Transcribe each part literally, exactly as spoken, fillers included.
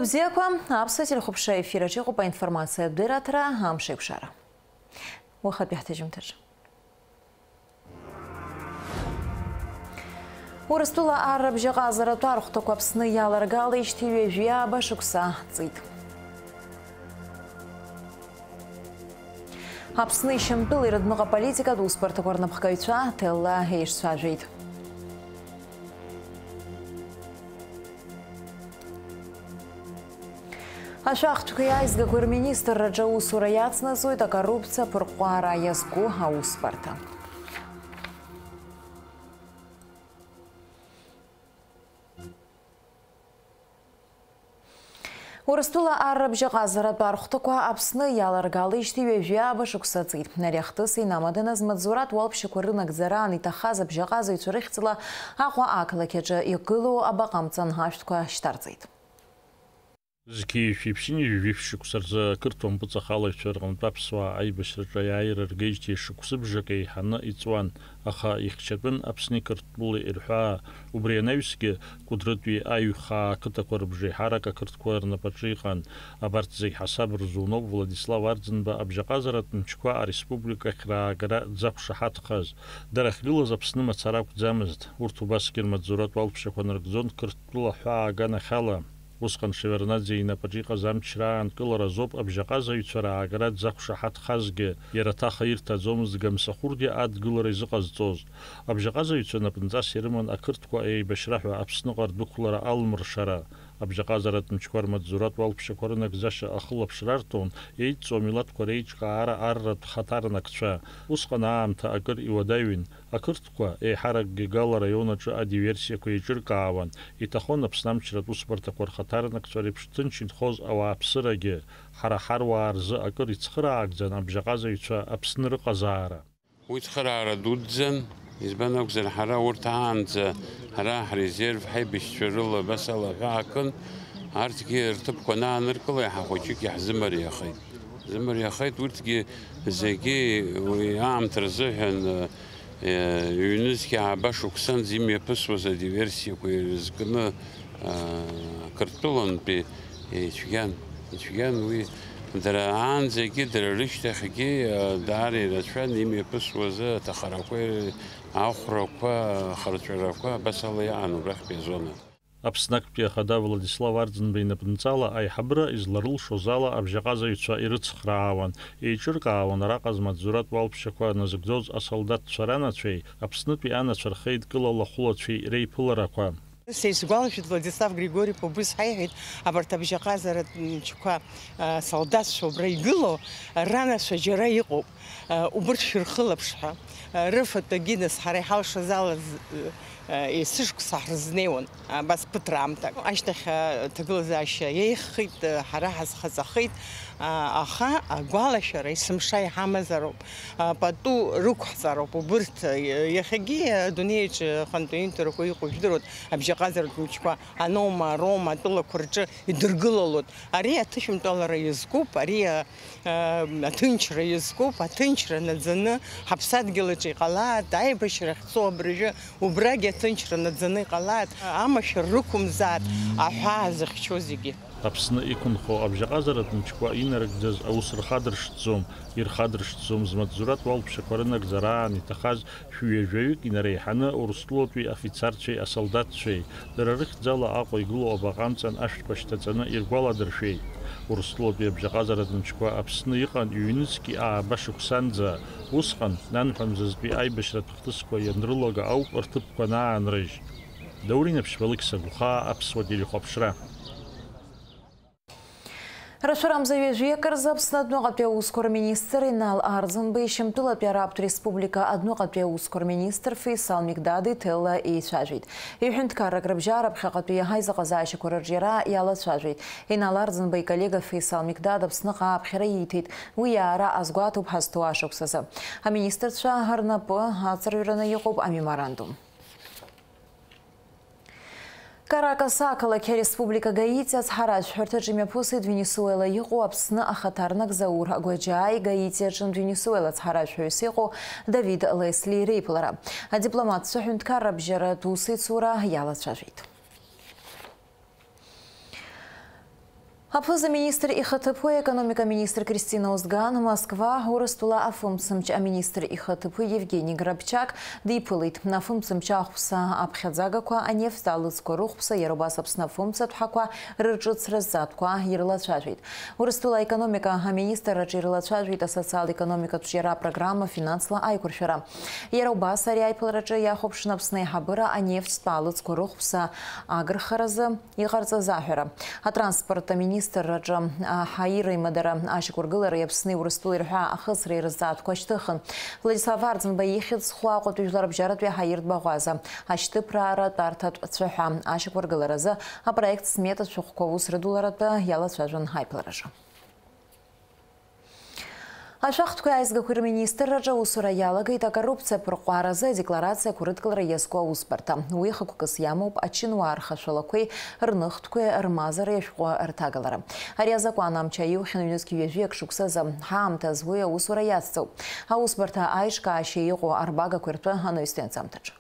Бзиақәа, аԥсуа телехәаԥшра ефираҿ иҟоуп аинформациатә дырраҭара Амшеикәшара. Уахатәи ҳҭыжьымҭаҿ. Урыстәыла аррабжьаҟазаратә архәҭақәа Аԥсны иаларгалеижьҭеи ҩажәи ааба шықәса ҵит. Аԥсни Шьамтәыли рыдныҟа политикатә усбарҭақәа рнапхгаҩцәа ҭелла еишцәажәеит. Ашәахтәқәеи аизгақәеи рминистрраҿы аусура иацнаҵоит акоррупциа аԥырҟәҟәаара иазку аусбарҭа. Урыстәыла аррабжьаҟазаратә архәҭақәа Аԥсны иаларгалеижьҭеи ҩажәи ааба шықәса ҵит. Ари ахҭыс инамаданыз, маҵзуратә уалԥшьақәа рынагӡараан иҭахаз абжьаҟазаҩцәа рыхьӡала Аҟәа ақалақь аҿы игылоу абаҟа амҵан ашәҭқәа шьҭарҵеит. Зқьи жәшәи ԥшьынҩажәи жәиԥшь шықәса рзы ақырҭуа мпыҵахалаҩцәа рҟынтә аԥсуаа аибашьраҿы аиааира ргеижьҭеи шықәсыбжак еиҳаны иҵуан, аха ихьчатәын Аԥсни Қырҭтәылеи рҳәаа. Убри анаҩсгьы, Кәыдрытәи аҩхаа ақыҭақәа рыбжеиҳарак ақырҭқәа рнапаҿы иҟан. Абарҭ зегь ҳасаб рзуноуп Владислав Арӡынба абжьаҟазаратә мчқәа ареспубликахь раагара дзақәшаҳаҭхаз. Дара ахьгылаз Аԥсны мацара акәӡамызт. Урҭ убасгьы рмаҵзуратә уалԥшьақәа нарыгӡон Қырҭтәыла ҳәаа аганахьала. Усҟан Шеварднаӡе инапаҿы иҟаз амчра аанкылара азоуп абжьаҟазаҩцәа раагара дзақәшаҳаҭхазгьы, иара ҭаха ирҭаӡомызт Гамсахәыргьы адгылара изыҟазҵоз. Абжьаҟазаҩцәа напынҵас ирыман ақырҭқәа еибашьра ҳәа Аԥсныҟа рдәықәлара алымыршара. Абжьаҟазаратә мчқәа рмаҵзуратә уалԥшьақәа рынагӡашьа ахылаԥшра арҭон, еидҵоу амилаҭқәа реиҿкаара арратә хаҭарнакцәа. Усҟан аамҭа акыр иуадаҩын. Ақырҭқәа, еиҳаракгьы Гал араион аҿы адиверсиақәа еиҿыркаауан, иҭахон Аԥсны амчратә усбарҭақәа рхаҭарнакцәа реиԥш ҭынч инхоз ауааԥсырагьы. Ҳара ҳаруаа рзы акыр ицхыраагӡан абжьаҟазаҩцәа Аԥсны рыҟазаара. Уи цхыраара дуӡӡан, избан акәзар, ҳара урҭ аанӡа, ҳара ҳрезерв, ҳаибашьцәа рыла абас ала аҳәаа акын, арҭгьы рҭыԥқәа анааныркыла, иаҳа хәыҷык иаҳзымариахеит. Зымариахеит, урҭгьы зегьы уи аамҭа рзыҳәан, э, ҩнызқьи ааба шықәсанӡа имҩаԥысуаз адиверсиақәа ирызкны, э, Қырҭтәылантәи ицәгьан, ицәгьан уи. Дара аанӡагьы, дара рышьҭахьгьы, э, даара ирацәан имҩаԥысуаз аҭахарақәеи, ахәрақәа, ахырҵәарақәа, абас ала иаан убрахьтәи азона. Аԥсны актәи ахада Владислав Арӡынба инапынҵала аиҳабыра изларылшоз ала абжьаҟазаҩцәа ирыцхраауан, еиҿыркаауан араҟа змаҵзуратә уалԥшьақәа назыгӡоз асолдаҭцәа ранацәеи Аԥснытәи анацәа рхеидкылала ахәылацәеи реиԥыларақәа. Са исгәалашәоит, Владислав Григори-иԥа убыс ҳаиҳәеит, абарҭ абжьаҟазаратә мчқәа, а, солдаҭцәа убра игылоу ранацәа џьара иҟоуп, а, убырҭ шәырхылаԥш ҳәа, а, рыфатәгьы нас ҳара иҳалшаз ала з-, а, есышықәса ҳрызнеиуан, абас ԥыҭраамҭак. Ашьҭахь, а, ҭагылазаашьа еиӷьхеит, а, ҳара ҳазхаҵахеит, а, аха агәалашәара есымша иҳамазароуп, а, пату рықәҳҵароуп убырҭ, а, иахьагьы адунеиаҿы ахантәаҩынтәрақәа иҟоу жәдыруеит, абжьаҟазаратә мчқәа анома, арома атәылақәа рҿы идыргылалоит. Ари аҭышәынтәалара иазкуп, ари, а, а, аҭынчра иазкуп, аҭынчра наӡаны ҳаԥсадгьыл аҿы иҟалааит, аибашьра ахьцо абыржәы убрагь аҭынчра наӡаны иҟалааит, амашәыр рықәымзааит аҳәаа зыхьчо зегьы. Аԥсны иқәынхо абжьаҟазаратә мчқәа инарыгӡаз аус рхадыршҭӡом, ирхадыршҭӡом змаҵзуратә уалԥшьақәа рынагӡараан иҭахаз шәҩажәаҩык инареиҳаны Урыстәылатәи афицарцәеи асолдаҭцәеи. Дара рыхьӡала Аҟәа игылоу абаҟа амҵан ашәҭқәа шьҭаҵаны иргәаладыршәеит. Урыстәылатәи абжьаҟазаратә мчқәа Аԥсны иҟан ҩнызқьи ааба шықәсанӡа. Усҟан, нанҳәа мзызтәи аибашьратә хҭысқәа ианрылага ауп рҭыԥқәа анаанрыжь. Даур Инаԥшьба, Алықьса Гәхаа, Аԥсуа телехәаԥшра. Рашәарамза ҩажәи акы рзы Аԥсны адәныҟатәи аусқәа рминистр Инал Арӡынбеи Шьамтәылатәи Араптә Республика адәныҟатәи аусқәа рминистр Феисал Мигдади ҭелла еицәажәеит. Иҳәынҭқаррак рыбжьара ԥхьаҟатәи аизыҟазаашьақәа рырҿиара иалацәажәеит. Инал Арӡынба иколлега Феисал Мигдад Аԥсныҟа ааԥхьара ииҭеит. Уи иаара азгәаҭоуп ҳазҭоу ашықәсазы. Аминистрцәа рнапы аҵарҩраны иҟоуп амеморандум. Каракас ақалақь ареспублика Гаити ацҳаражәҳәарҭаҿы имҩаԥысит Венесуела иҟоу Аԥсны ахаҭарнак Заур Гәаџьааи Гаити аҿынтә Венесуела ацҳаражәҳәаҩыс иҟоу Давид Лесли реиԥылара. Адипломатцәа ҳәынҭқарра абжьаратә усеицура иалацәажәеит. Аԥыза-министр ихаҭыԥуаҩ, аекономика министр Кристина Озган Москва, Урыстәыла афымцамч аминистр ихаҭыԥуаҩ Евгени Грабчак диԥылеит. Афымцамч ахәԥса аԥхьаӡагақәа, анефтә алыҵқәа рыхәԥса, иара убас Аԥсны афымцатә ҳақәа рырҿыцра зҵаатәқәа ирлацәажәеит. Урыстәыла аекономика аминистрраҿы ирлацәажәеит асоциал-економикатә ҿиара апрограмма финансла аиқәыршәара. Иара убас ари аиԥылараҿы иахәаԥшны Аԥсны аиҳабыра анефтьтә алыҵқәа рыхәԥса агырхаразы иҟарҵаз аҳәара. Атранспорт аминистрраҿы аҳаир аимадара ашьақәыргылареи Аԥсни Урыстәылеи рҳәаа ахысреи рызҵаатәқәа шьҭыхын. Владислав Арӡынба ихьӡ зху Аҟәатәи жәларбжьаратәи аҳаиртә баӷәаза ашьҭыԥраара тәарҭатә цәаҳәа ашьақәыргыларазы апроект смета шәҟәқәа аус рыдуларатәы иалацәажәон ҳаиԥылараҿы. Ашәахтәқәеи аизгақәеи рминистрраҿы аусура иалагеит акоррупциа аԥырҟәааразы адекларациақәа рыдкылара иазку аусбарҭа. Уи хықәкыс иамоуп ачынуаа рхашәалақәеи рныхтәқәеи рмазареи ашәҟәы рҭагалара. Ари азакәан амч аиухьан ҩнызқь ҩажәи акы шықәсазы. Ҳаамҭаз уи аусура иацҵоуп. Аусбарҭа аиҿкаашьа иҟоу арбагақәа ртәы анаҩстәи анҵамҭаҿы.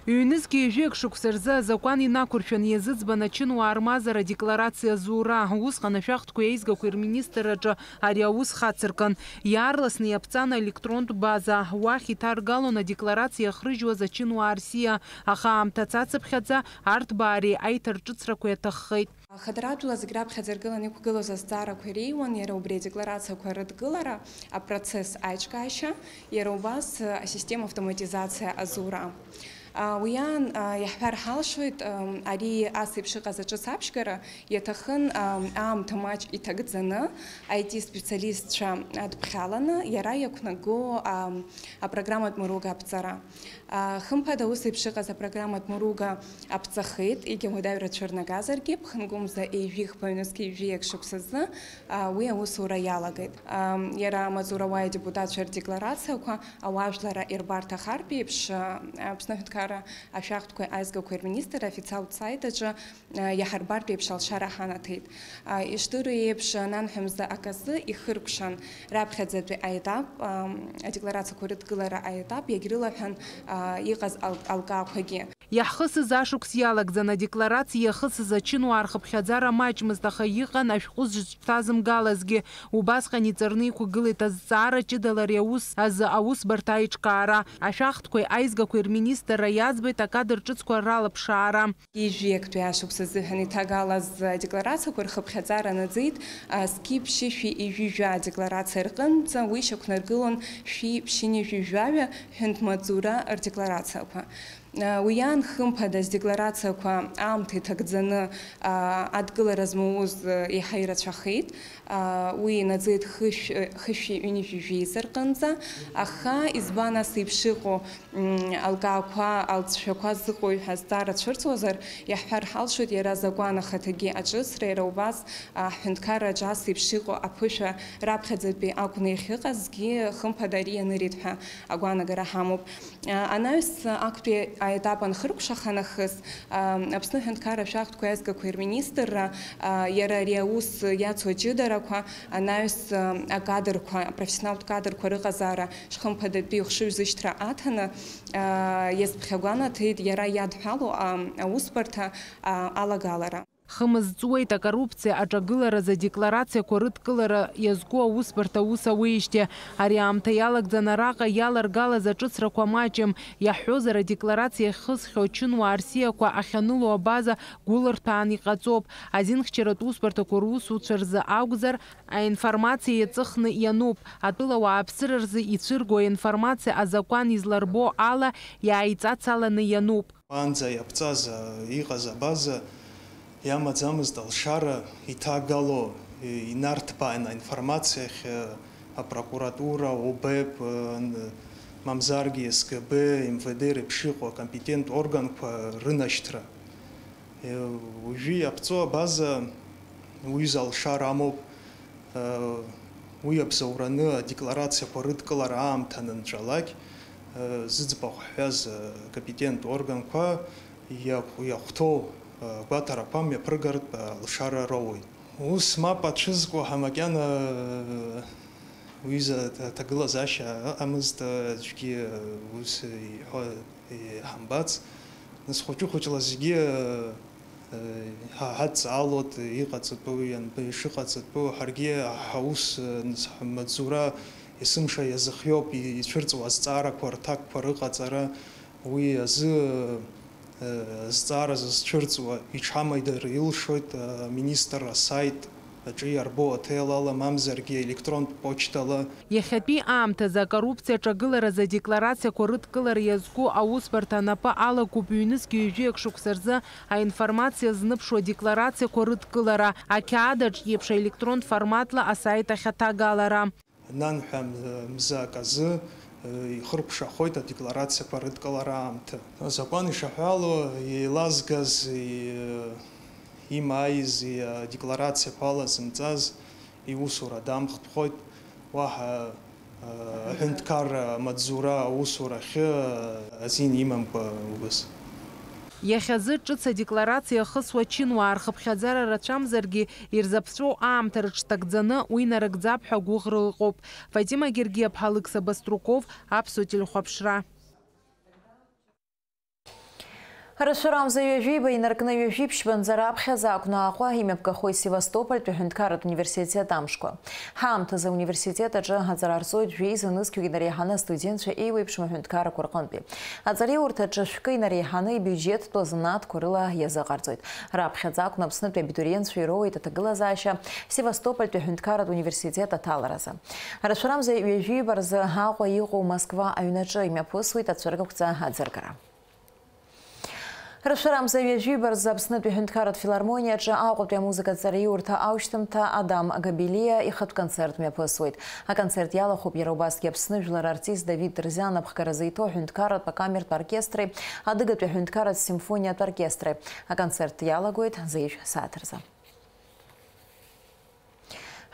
Ҩнызқь ҩажәи акы шықәса рзы азакәан инақәыршәан иазыӡбан ачынуаа рмазара адекларациа зура. Усҟан ашәахтәқәеи аизгақәеи рминистрраҿы ари аус хацыркын. Иаарласны иаԥҵан аелектронтә база. Уахь иҭаргалон адекларациа иахрыжьуаз ачынуаа рсиа, аха аамҭа цацыԥхьаӡа арҭбаареи аиҭарҿыцрақәеи аҭаххеит. Хадаратәла зегь раԥхьаӡа иргыланы иқәгылоз азҵаарақәа иреиуан иара убри адекларациақәа рыдкылара, апроцесс аиҿкаашьа, иара убас асистема автоматизациа азура. А, уи аан, а, иаҳҳәар ҳалшоит, ам, ари ас еиԥш иҟаз аҿыц аԥшьгара иаҭахын, ам, аамҭа маҷ иҭагӡаны, I T специалистцәа адԥхьаланы, иара иақәнаго, ам, апрограмматә мыруга аԥҵара. А, хымԥада, ус еиԥш иҟаз апрограмматә мыруга аԥҵахеит, егьа уадаҩрацәа рнагазаргьы, ԥхынгәымза ҩажәи хԥа ҩнызқь ҩажәи акы шықәсазы, а, уи аусура иалагеит. А, иара амаҵура ауаа адепутатцәа рдекларациақәа ауаажәларра ирбарҭахартә еиԥш, а, Аԥсны аҳәынҭқарра ашәахтәқәеи аизгақәеи рминистр аофициалтә саит аҿы, а, иаҳарбартә еиԥш алшара ҳанаҭеит. А, ишдыру еиԥш, нанҳәа мза аказы ихыркәшан раԥхьаӡатәи аетап, а, адекларациақәа рыдкылара аетап иагьрылаҳәан, а, иҟаз ал-, алкаақәагьы. Иаҳхысыз ашықәс иалагӡан адекларациа иахысыз ачынуаа рхыԥхьаӡара маҷмызт, аха иҟан ашәҟәы зыҿҭазымгалазгьы. Убасҟан иҵарны иқәгылеит азҵаара ҷыдала ари аус азы аусбарҭа аиҿкаара. Ашәахтәқәеи аизгақәеи рминистрра иаӡбеит акадр ҿыцқәа ралаԥшаара. Ҩажәи актәи ашықәс азыҳәан иҭагалаз адекларациақәа рхыԥхьаӡара наӡеит, а, зқьи ԥшьышәи ҩажәи жәа адекларациа рҟынӡа уи шьақәнаргылон шәи ԥшьынҩажәи жәаҩа ҳәынҭмаҵзура рдекларациақәа. А, уи аан, хымԥада, адекларациақәа аамҭа иҭагӡаны, а, адкылара змоуз, а, еиҳа ирацәахеит. А, уи инаӡеит хышә-, хышәи ҩынҩажәи жәеиза рҟынӡа. Аха избан ас еиԥш иҟоу, м, алкаақәа, алҵшәақәа зыҟоу ҳәа азҵаара цәырҵуазар, иаҳҳәар ҳалшоит иара азакәан ахаҭагьы аҿыцра, иара убас, а, ҳҳәынҭқарраҿы ас еиԥш иҟоу аԥышәа раԥхьаӡатәи акәны иахьыҟазгьы, хымԥада, ари ианырит ҳәа агәаанагара ҳамоуп. А, анаҩс актәи аетап анхыркәшаха нахыс, а, Аԥсны аҳәынҭқарра ашәахтәқәеи аизгақәеи рминистрра, а, иара ари аус иацу аҷыдарақәа, анаҩс, а, акадрқәа, апрофессионалтә кадрқәа рыҟазаара шхымԥадатәи хшыҩзышьҭра аҭаны, а, иазԥхьагәанаҭеит иара иадҳәалоу, а, аусбарҭа, а, алагалара. Хымз ҵуеит акоррупциа аҿагыларазы адекларациақәа рыдкылара иазку аусбарҭа аус ауеижьҭеи. Ари аамҭа иалагӡан араҟа иаларгалаз аҿыцрақәа маҷым. Иаҳҳәозар, адекларациа иахьхысхьоу ачынуаа рсиақәа ахьаныло абаза гәылырҭәаан иҟаҵоуп. Азинхьчаратә усбарҭақәа русуцәа рзы акәзар, аинформациа иаҵыхны иануп. Атәылауааԥсыра рзы ицәырго аинформациа азакәан изларбо ала иааиҵацаланы иануп. Уаанӡа иаԥҵаз, а, иҟаз абаза иамаӡамызт алшара иҭагало, и-, инарҭбааин аинформациахь, а, апрокуратура, ОБЭП, а, н-, мамзаргьы СГБ, МВД реиԥш иҟоу акомпетенттә органқәа рынашьҭра. Е, уажәы иаԥҵоу абаза уҩыза алшара амоуп. Уи абзоураны адекларациақәа рыдкылара аамҭа анынҵәалак, зыӡбахә ҳҳәаз акомпетенттә органқәа иахә-, иахәҭоу гәаҭарақәа мҩаԥыргартә алшара роуеит. Ус мап ацәызкуа ҳәа макьана уҩыза аҭагылазаашьа ыҟамызт, аӡәгьы ус иҳәо иҳамбац. Нас хәыҷы-хәыҷла зегьы Ҳа ҳадҵаалоит иҟаҵатәу, ианб-, ишыҟаҵатәу, ҳаргьы ҳаус, ҳмаҵзура есымша иазыхиоуп, ицәырҵуа азҵаарақәа рҭакқәа рыҟаҵара, уи азы, азҵаара зызцәырҵуа иҽамаидыр илшоит, аминистр асайт аҿы иарбоу аҭел ала, мамзаргьы електронтә почтала. Иахьатәи аамҭазы акоррупциа аҿагыларазы адекларациақәа рыдкылара иазку аусбарҭа анапы алакуп ҩнызқь ҩажәиак шықәса рзы аинформациа зныԥшуа адекларациақәа рыдкылара, ақьаад аҿ еиԥш аелектронтә форматла асайт ахь аҭагалара. Нанҳәа мза аказы, э, ихыркәшахоит адекларациақәа рыдкылара аамҭа. Азакәан ишаҳәало, еилазгаз, и-, имааиз, и-, адекларациақәа ала зымҵаз иусура дамхтәхоит, уаҳа, э, аҳәынҭқарра амаҵзура аусурахьы, э, азин имамкәа убас. Иахьазы ҿыц адекларациа иахысуа ачынуаа рхыԥхьаӡара рацәамзаргьы, ирзаԥҵәоу аамҭа рыҽҭагӡаны уи нарыгӡап ҳәа агәыӷра ыҟоуп. Фатима Гергиаԥҳа, Алықьса Баструков, Аԥсуа телехәаԥшра. Рашәарамза ҩажәиба инаркны ҩажәи ԥшьбанӡа раԥхьаӡа акәны Аҟәа имҩаԥгахоит Севастопольтәи аҳәынҭқарратә университет амшқәа. Ҳаамҭазы ауниверситет аҿы аҵара рҵоит жәеиза нызқьҩык инареиҳаны астудентцәа еиуеиԥшым аҳәынҭқаррақәа рҟынтәи. Аҵараиурҭаҿы шәкы инареиҳаны ибиуџьеттә занааҭқәа рыла иазыҟарҵоит. Раԥхьаӡа акәны Аԥснытәи абитуриентцәа ироуеит аҭагылазаашьа Севастопольтәи аҳәынҭқарратә университет аҭаларазы. Рашәарамза ҩажәиба рзы Аҟәа иҟоу Москва аҩнаҿы имҩаԥысуеит ацәыргақәҵа аӡыргара. Рашәарамза ҩажәиба рзы Аԥснытәи аҳәынҭқарратә филармониаҿы Аҟәатәи амузыкатә ҵараиурҭа аушьҭымҭа Адам Габелиа ихатә концерт мҩаԥысуеит. Аконцерт иалахәуп иара убасгьы Аԥсны жәлар артист Давид Дырзиан аԥхгаразы иҭоу аҳәынҭқарратә акамертә оркестри, адыгатәи аҳәынҭқарратә симфониатә оркестри. Аконцерт иалагоит зеижә сааҭ рзы.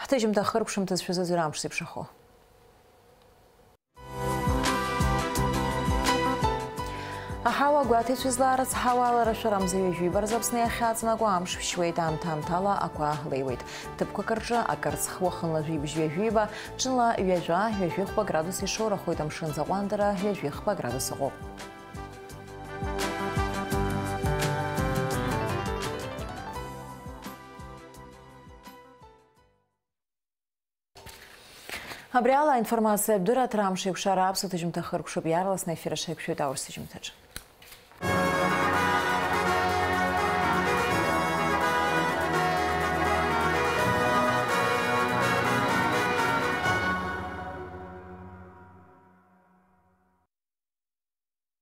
Ҳҭыжьымҭа хыркәшамҭазшәа зыӡырҩ амш зеиԥшрахо. Аҳауа гәаҭеицәа излаарыцҳауа ала, рашәарамза ҩажәиба рзы Аԥсны иахьаҵанакуа амш шәшьуеит, аамҭа-аамҭала ақәа леиуеит. Ҭыԥқәак рҿы акырцх, уахынла жәибжь ҩажәиба, ҽынла ҩажәа, ҩажәихәба градус ишоурахоит, амшын аӡы аҟәандара ҩажәихәба градус ыҟоуп. Абри ала аинформациатә дырраҭара амш еиқәшара аԥсуа ҭыжьымҭа хыркәшоуп, иаарласны аефир аҽеиқәшәоит аурыс ҭыжьымҭаҿы.